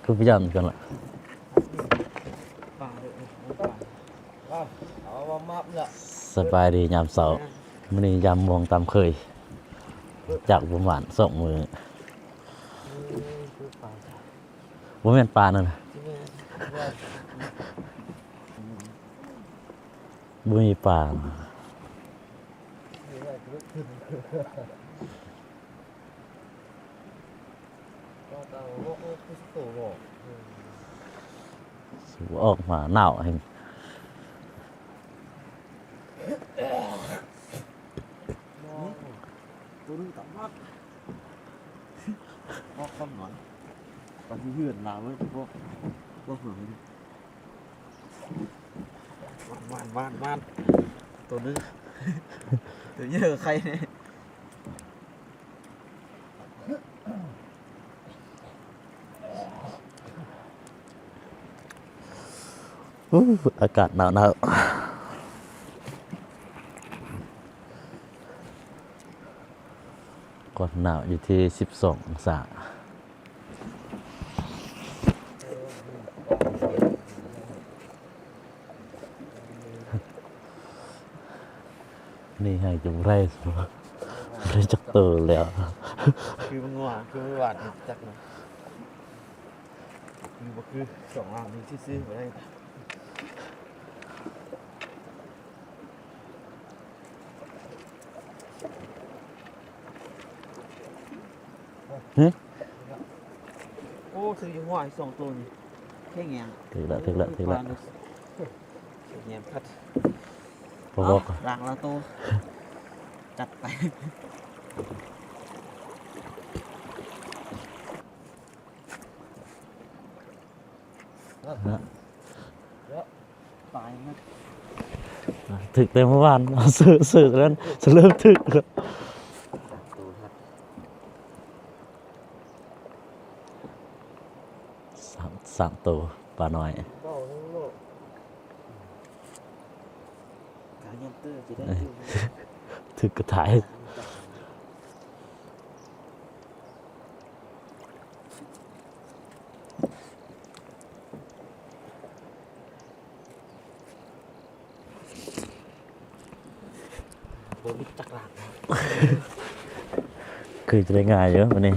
ຄືພະຍານກັນລະ. ສະບາຍດີຍາມເຊົ້າ. ມື້ນີ້ຍາມມ່ວງຕາມເຄີຍ ຈາກປະມານສອງມື້. ບໍ່ແມ່ນປານັ້ນນະ. ບໍ່ມີປາ. ອອກມາໜາວແຮງ. ໂຕໜຶ່ງຕຳມາດ ອອກຄຳໜອຍ ກະຊິເຮືອນລາວເວີຍ ພວກ ພວກເຮົານີ້. ມານ ມານ ມານ ໂຕໜຶ່ງ ໂຕໃຫຍ່ກວ່າໄຂ່ແດ່. ໂອ້ ອາກາດໜາວໆ ຄວາມໜາວຢູ່ທີ່ສິບສອງອົງສາ. ນີ້ໃຫ້ຈະບໍ່ໄດ້ ບໍ່ໄດ້ຈັກໂຕແລ້ວ. ຄືມັນງົວ ຄືມັນຫວານຈັກນະ ຄືບໍ່ຄືສອງອ່າງນີ້ຊື່ໆ ບໍ່ໄດ້. ຫຶ? ໂອ້ ຖືກຢູ່ຫົວອີກສອງໂຕນີ້. ເພງຫຍັງ? ຖືກລະ ຖືກລະ ຖືກລະ. ແຍມຄັດ ບໍ່ບອກ ເອົ້າ ລ້າງລະໂຕ ຈັດໄປ. ນະ ຕາຍນະ ຖືກແຕ່ເມື່ອວານ ເສີ ເສີ ນັ້ນ ສະເລີ່ມຖືກ. ສາມ ສາມໂຕ ປານ້ອຍ. ກາຍັນເຕີ ຈະໄດ້ ເອີ ຖືກກະຕ່າຍ. ບໍ່ມີຈັກລາກ ຄືຈະໄດ້ງ່າຍຢູ່ມື້ນີ້.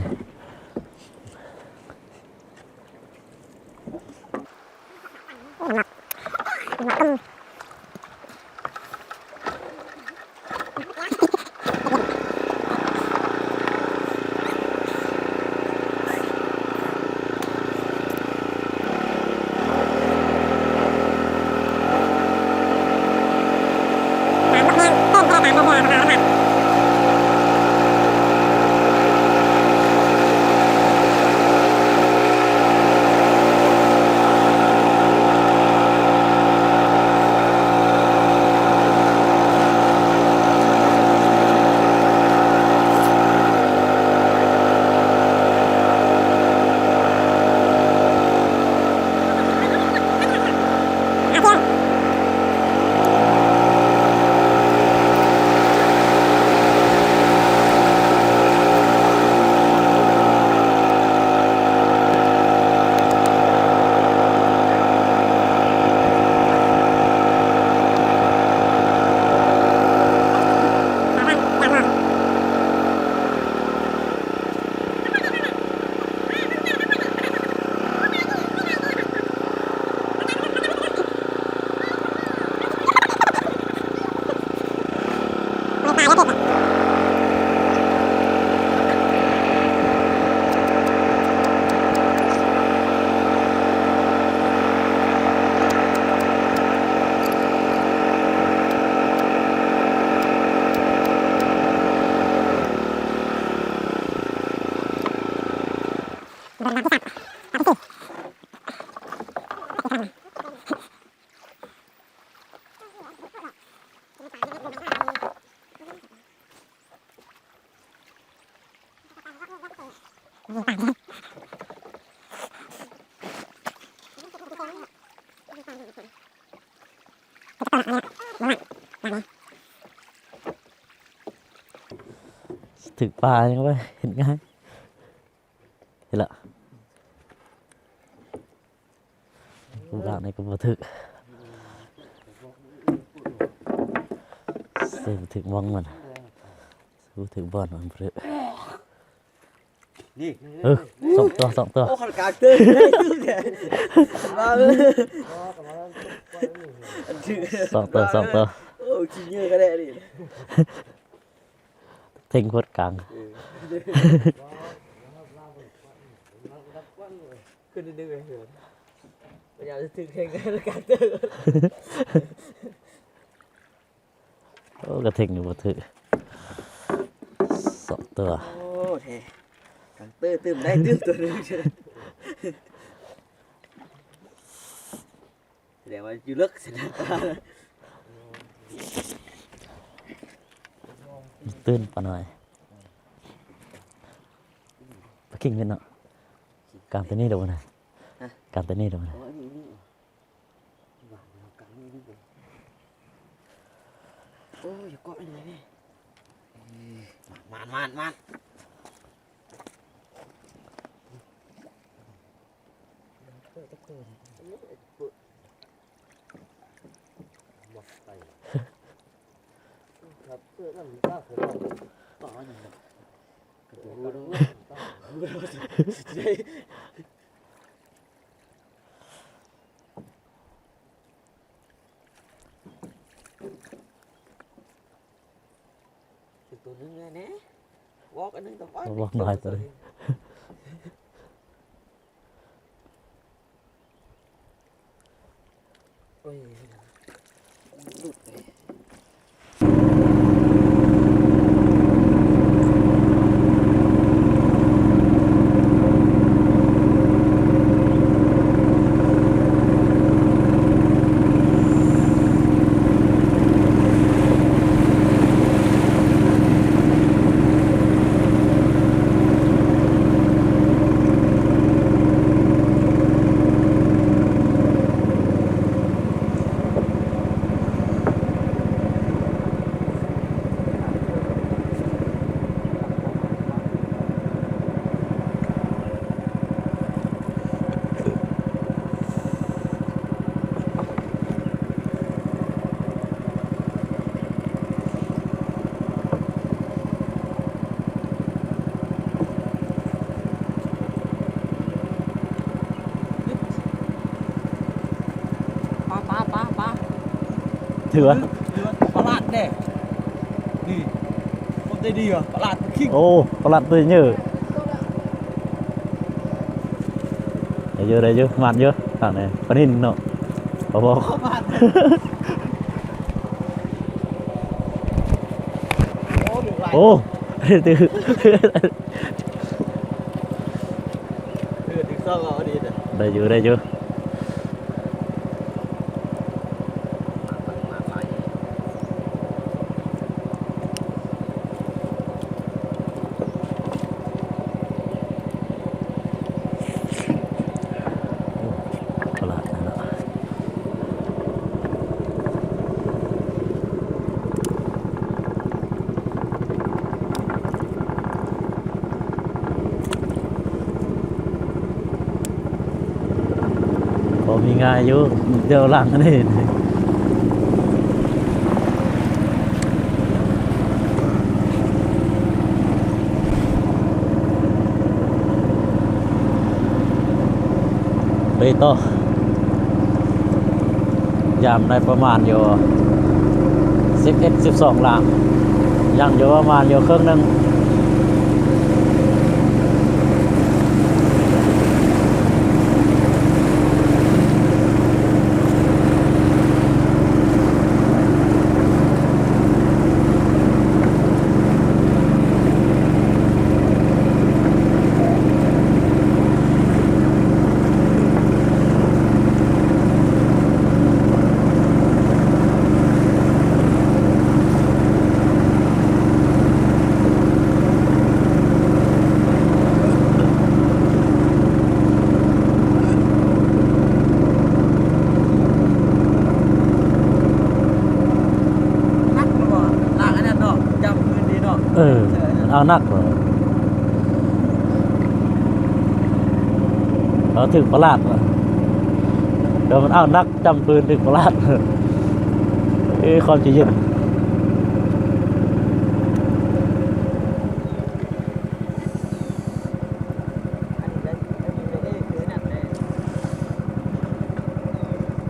ຖືກປາຍັງວ່າເຮັດງ່າຍ. ເຫັນລະ ລູກຫຼານນີ້ກໍບໍ່ຖືກ ໃສ່ບໍ່ຖືກໝ່ອງມັນ ໃສ່ບໍ່ຖືກບ່ອນມັນບໍ່ຖືກ ນີ້ ເອີ ສອງຕົວ ສອງຕົວ ໂອ້ ຄັນກາງເຕີນໄດ້ຕື່ມແທ້ ມາເລີຍ ສອງຕົວ ສອງຕົວ ໂອ້ ຂີ້ເຫຍື້ອກະແດະນີ້ ເທັງໂຄດກາງ ເອີ ຂຶ້ນດຶງໄປເຮືອນ ພະຍາຍາມຈະຖືກເທັງກາງເຕີນ ໂອ້ ກະເທັງຢູ່ບໍ່ຖືກ ສອງຕົວ ໂອ້ ແທ້ ກາງເຕີນຕື່ມໄດ້ຕື່ມຕົວໜຶ່ງ ສະແດງວ່າຢູ່ເລິກ ສະແດງວ່າ ຕື່ມປານ້ອຍ ປາຄິງເປັນເນາະ ກາງຕົວນີ້ໂດນນະ ຮະ ກາງຕົວນີ້ໂດນນະ ໂອ້ ອັນນີ້ ອັນນີ້ ໂອ້ຍ ຢ່າເກາະອັນນີ້ ມານ ມານ ມານ ມານ ໂຕໜຶ່ງແນ່ ວອກອັນໜຶ່ງກໍໄປ ວອກໜ້ອຍໂຕນີ້ ໂອ້ຍ ຫຼຸດເລີຍ. ປາ ປາ ປາ ປາ ຖືວ່າ ຖືວ່າປະຫຼາດແດ່ ນີ້ ຄົນໃຈດີວ່າປະຫຼາດຄິງ ໂອ້ ປະຫຼາດໂຕໃຫຍ່ ໄດ້ຢູ່ ໄດ້ຢູ່ ໝານຢູ່ ທາງນີ້ ປານິນເນາະ ບໍ່ ບໍ່ ໂອ້ ຖືກຫຼາຍ ໂອ້ ຖືກ ເອີ ຖືກສອງເອົາດີເດີ ໄດ້ຢູ່ ໄດ້ຢູ່ ໂອ້ ປະຫຼາດເນາະ. ພໍມີງ່າຍຢູ່ ດຽວຫຼັງນີ້ ໄປຕໍ່ ຍາມໄດ້ປະມານຢູ່ສິບເອັດ ສິບສອງລາກ ຍັງຢູ່ປະມານຢູ່ເຄິ່ງໜຶ່ງ. ໜັກບໍ່? ລາກອັນນັ້ນເນາະ ຈຳຄືນດີເນາະ. ເອີ ເອີ ມັນເອົາໜັກເນາະ ເຮົາຖືກປະຫຼາດວ່າ. ແລ້ວມັນອ້າວໜັກ ຈ້ຳພື້ນຖືກປະຫຼາດ ເອີ ຄວາມຈະເຢັນ.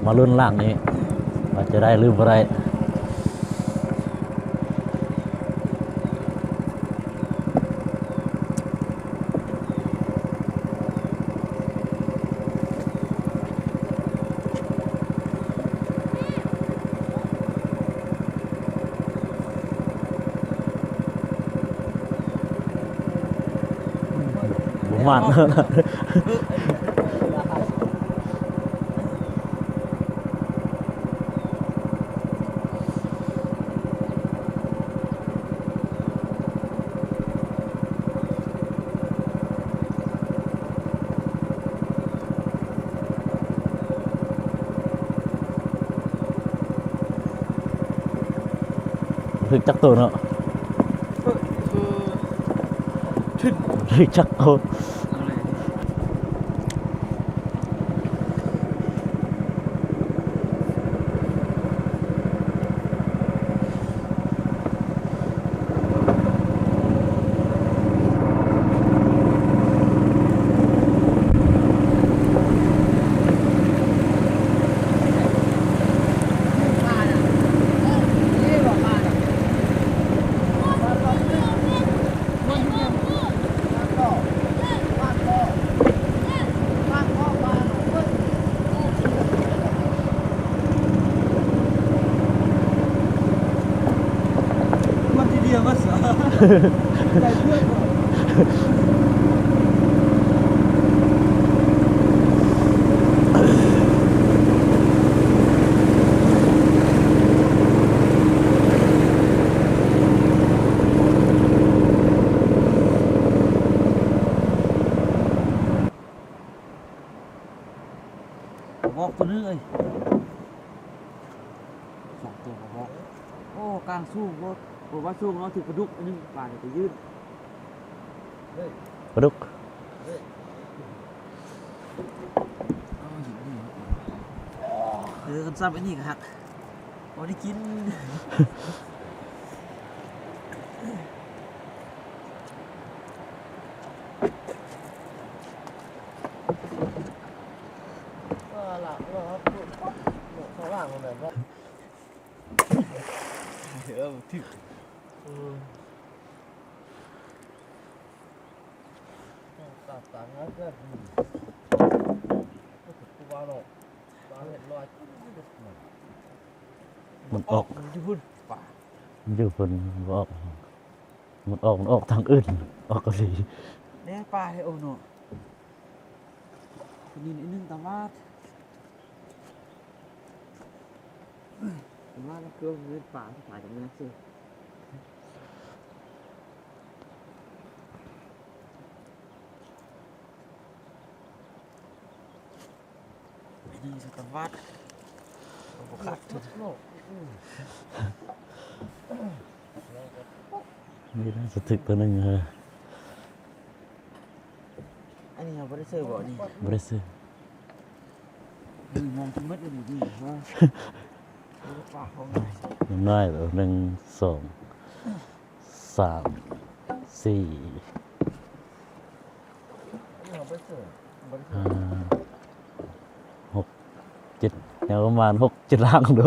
ມາລຸ້ນລ້າງນີ້ວ່າຈະໄດ້ຫຼືບໍ່ໄດ້. ບໍ່ໝານ. ຖືກຈັກໂຕເນາະ? ຖືກຈັກໂຕ? ມັນທີດຽວກໍສາ ໄດ້ເພື່ອນ. ກະບອກໂຕໜຶ່ງເອີຍ ສອງໂຕກະບອກ. ໂອ້ ກາງສູງໂພດ ບໍ່ວ່າສູງເນາະ ຖືກປາດຸກອັນໜຶ່ງ ປານີ້ກະຢືນ ປາດຸກ. ເອີ ຄັນຊ້ຳອັນນີ້ກະຫັກ ບໍ່ໄດ້ກິນ. ມັນອອກ ມັນຢູ່ພຸ້ນ ມັນຢູ່ພຸ້ນ ມັນບໍ່ອອກ. ມັນອອກ ມັນອອກທາງອື່ນ ອອກເກົາຫຼີ. ແນ່ ປາແທ້ ໂອ້ເນາະ ນີ້ໜຶ່ງຕາມາດ ຕາມາດ ຄືເປັນປາສາຍກັນນັ້ນຊິ. ນີ້ສະຕະວັດ ບໍ່ຄັກ ນີ້ນະ ສະຖືກໂຕໜຶ່ງ. ອັນນີ້ເຮົາບໍ່ໄດ້ຊື້ບໍ່ນີ້? ບໍ່ໄດ້ຊື້. ນີ້ມອງຊິໝົດແລ້ວນີ້ ວ່າ ຍັງນ້ອຍ ໜຶ່ງ ສອງ ສາມ ສີ່ ຫ້າ ຫົກ ເຈັດ ຍັງປະມານຫົກເຈັດຫຼັງໂດ.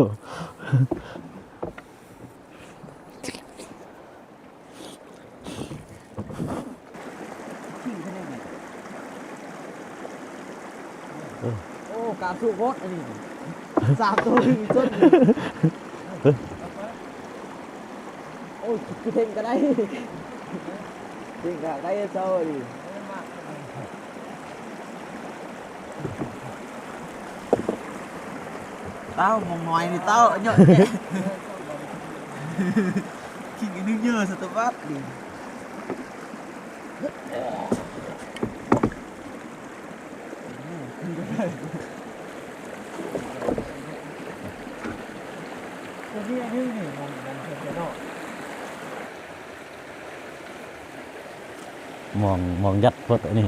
ໂອ້ ກາງສູງໂພດອັນນີ້ ສາມໂຕນີ້ຈົນ ໂອ້ຍ ຄືເທັງກະໄດ້ ເທັງກະໄດ້ເຊົານີ້. ເຕົ້າ ມອງນ້ອຍນີ້ເຕົ້າ ເຍາະແຍະ ຄິງອີກໜຶ່ງເຢີ ສະຕະວັດນີ້. ມອງ ມອງຍັດໂພດອັນນີ້.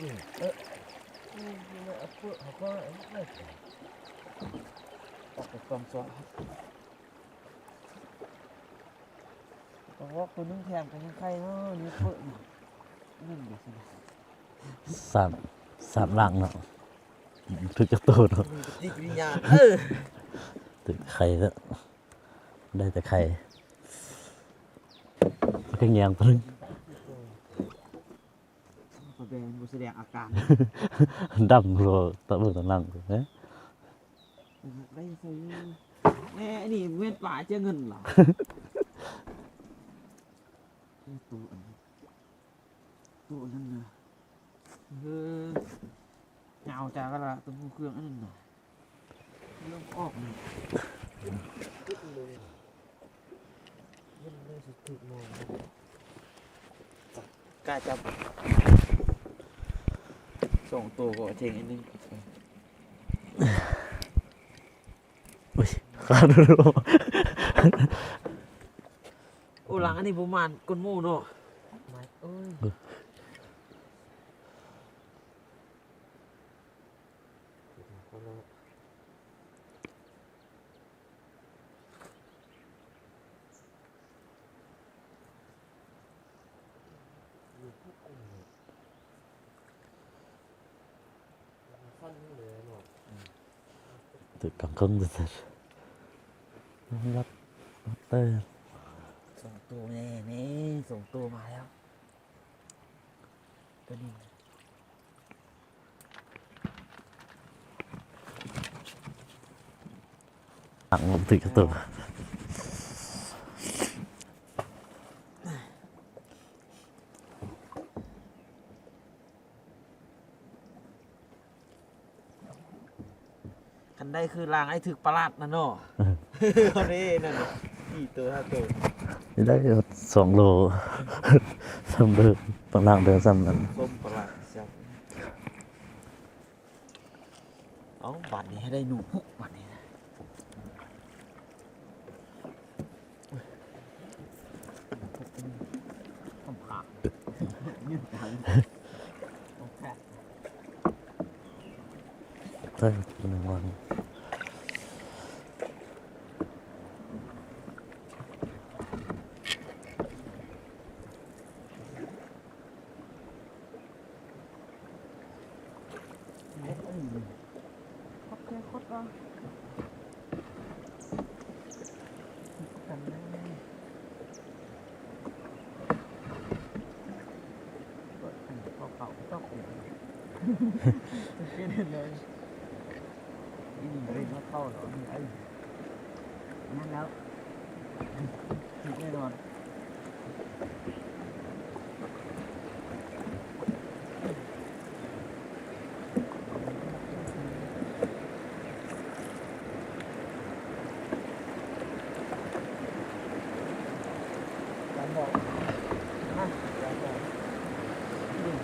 ເອີ ເອີ ເອົາເປີດ ເອົາເປີດ ເອົາເປີດ ອອກໄປກອງສອງ ອອກຕົວໜຶ່ງແຖມກັນຍັງໄຄເນາະ ນີ້ເປີດນີ້ ໜຶ່ງເດີຊິ ສາມ ສາມຫຼັງເນາະ ຖືກຈັກໂຕເນາະ ປະຕິກິລິຍາ ເອີ ຖືກໄຄແລ້ວ ໄດ້ແຕ່ໄຂ່ ແຕ່ແຍງປຶ້ງ ສະແດງບໍ່ສະແດງອາການ ດຳໂລດຕະເບິ່ງຕະນັ່ງເດ້ ໄດ້ໃສ່ແນ່ ອັນນີ້ແມ່ນປາເຈ້ຍເງິນຫວາ? ໂຕອັນ ໂຕອັນນັ້ນນະ ເອີ ຍາວຈາກະລະ ໂຕເຄື່ອງອັນນັ້ນນະ ເລີ່ມອອກນະ ມັນເລີຍຊິຖືກມອງ ກ້າຈັບ ສອງໂຕກໍເທັງອັນໜຶ່ງ ໂອ້ຍ ຂາດ ໂອ້ ຫຼັງອັນນີ້ບໍ່ໝານກົ້ນໝູເນາະ ໂອ້ຍ ຖືກກາງເຄິ່ງ ລັດ ລັດເຕີ ສອງໂຕແນ່ ນີ້ ສອງໂຕມາແລ້ວ ໂຕນີ້ ຫຼັງຖືກໂຕ ຄັນໄດ້ຄືລາງໄອ້ຖືກປະຫຼາດນະເນາະ ເອີ ເດ້ນັ້ນ ສີ່ໂຕ ຫ້າໂຕ ນີ້ໄດ້ສອງໂລ ສ່ຳເດີ ປາງລ່າງເດີ ສ່ຳນັ້ນ ສົມປະຫຼາດ ເອົ້າ ບາດນີ້ໃຫ້ໄດ້ໜູພຸກບາດນີ້ນະ ເອີ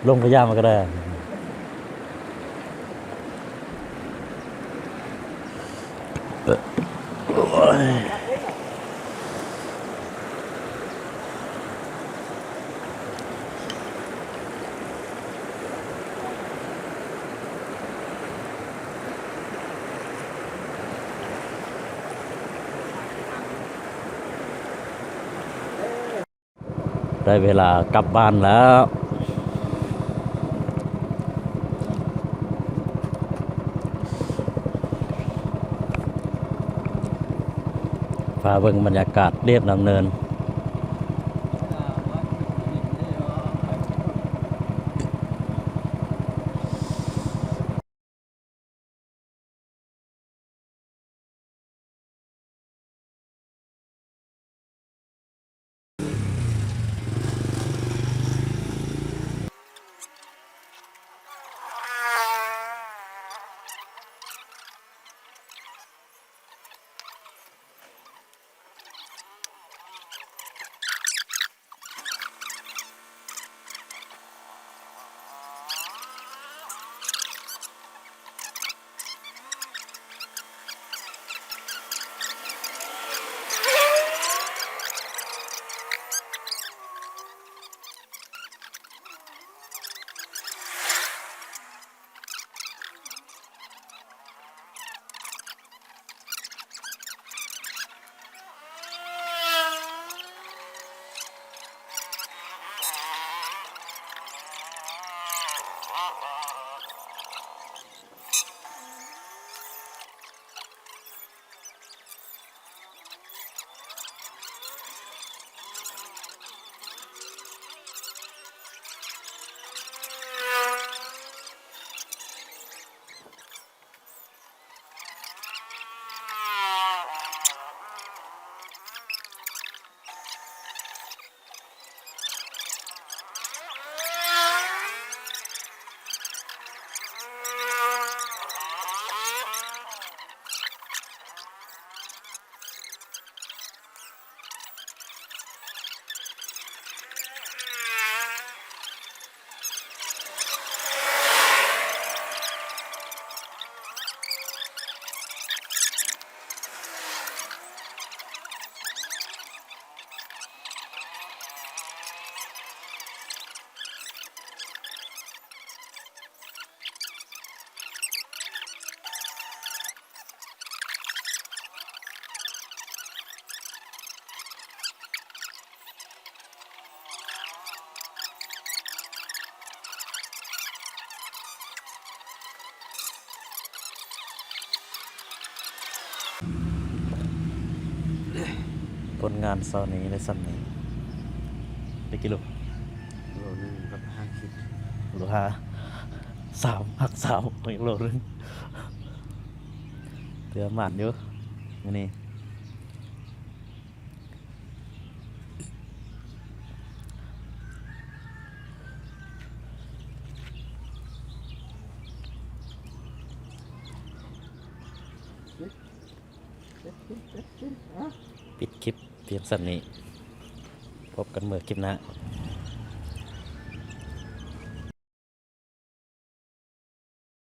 ລົງໄປຢາມມັນກໍໄດ້ ໂອ້ຍ. ໄດ້ເວລາກັບບ້ານແລ້ວ. ພາເບິ່ງບັນຍາກາດລຽບນ້ຳເນີນ. ຜົນງານເຊົ້ານີ້ໄດ້ສ່ຳນີ້ ໄດ້ກິໂລ ໂລໜຶ່ງກັບຫ້າຂີດ ໂລຫ້າ ສາມ ຫັກສາມ ໄດ້ໂລໜຶ່ງ ຖືວ່າໝານຢູ່ມື້ນີ້. ປິດຄລິບພຽງສ່ຳນີ້ ພົບກັນເມື່ອຄລິບໜ້າ.